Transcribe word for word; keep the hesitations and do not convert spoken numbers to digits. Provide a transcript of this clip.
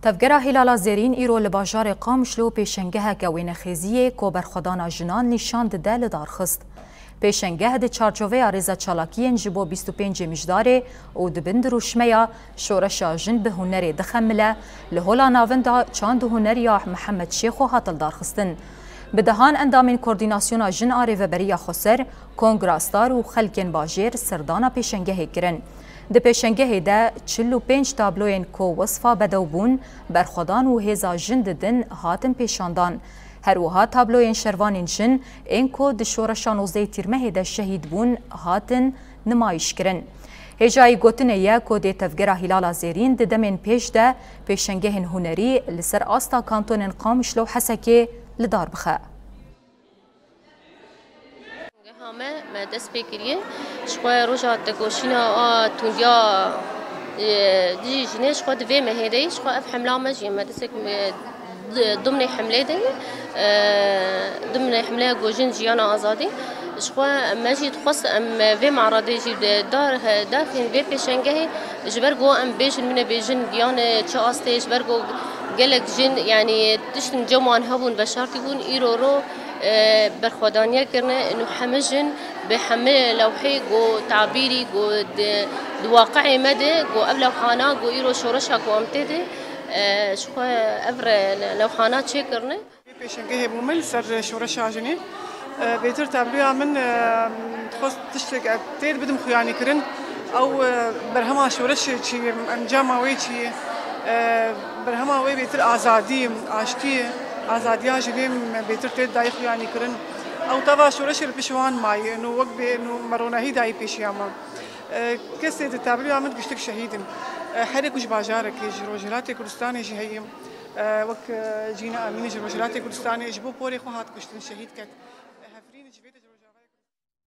Tevgera Hîlala Zêrîn îro li bajarê Qamişlo pêşengeheke wênexêziyê ku berxwedana jinan nîşan dide li dar xist. Pêşengeh di çarçoveya rêza çalakiyên ji bo bîst û pêncê Mijdarê û di bin dirûşmeya Şoreşa Jin bi Hunerê dixemile, li Hola Navenda çand û huneriya Mihemed Şêxo hat lidarxistin. Bi dehan endamên Koordînasyona Jin a Rêveberiya Xweser, Kongra Star û xelkên bajêr serdana pêşengehê kirin. Di pêşengehê de çil û pênc tabloyên ku wesfa bedew bûn, berxwedan û hêza jin didin, hatin pêşandan. Her wiha tabloyên şervanên jin ên ku di şoreşa nozdehê Tîrmehê de şehîd bûn, hatin nimayîş kirin. Hêjayî gotinê ye ku dê Tevgera Hîlala Zêrîn di demên pêş de pêşengehên hunerî li ser asta kantonên Qamişlo û Hesekê li dar bixe. Geha me, me dest pê kiriye. Ji xwe roja tekoşîna a tundiya, e, dijî jinê ji xwe di vê mehê de yî. Ji xwe ev hemla me jî, me destê, e, di-, dumnê hemlê de yî. E, dumnê hemleya ku jin jiyana azadî. Ji xwe me jî dixwest em vê meradê jî di dar, derxîn vê pêşengehê. Ji ber ku em bêjin, min ê bêjin, giyan çi astê, ji ber ku gelek jin, yanî tiştin cem wan hebûn, veşartî bûn, îro ro e, berxwedaniyê kirine, û heme jin bi heme lewhê ku tabîrî ku di, di waqi'ê me de ku ev lewhana ku îro şoreşa ku em tê de, e, ji xwe ev re lewhana çêkirine. Pêşengehê bû min li ser şoreşa jinê. E, bêtir tabloya min, e, dixwest tiştek e, tê bidim xuyanî kirin. Ew, e, berhema şoreşê çi, encama wê çi, e, berhema wê bêtir azadî, aştî, azadiya jinê bêtir tê dayî xuyanî kirin. Ew teva şoreşê li pişt wan maye, nû wek bê, nû me ronahî dayî pêşiya me. E, kesê di tabloya min giştik şehîd in. E, herê ku ji bajarekê, ji Rojhilatê Kurdistanê jî heye. E, wek, e, Cîna Emînî ji Rojhilatê Kurdistanê ji bo porê xwe hat kuştin, şehîd ket. E, Hefrîn ji vê de ji Rojava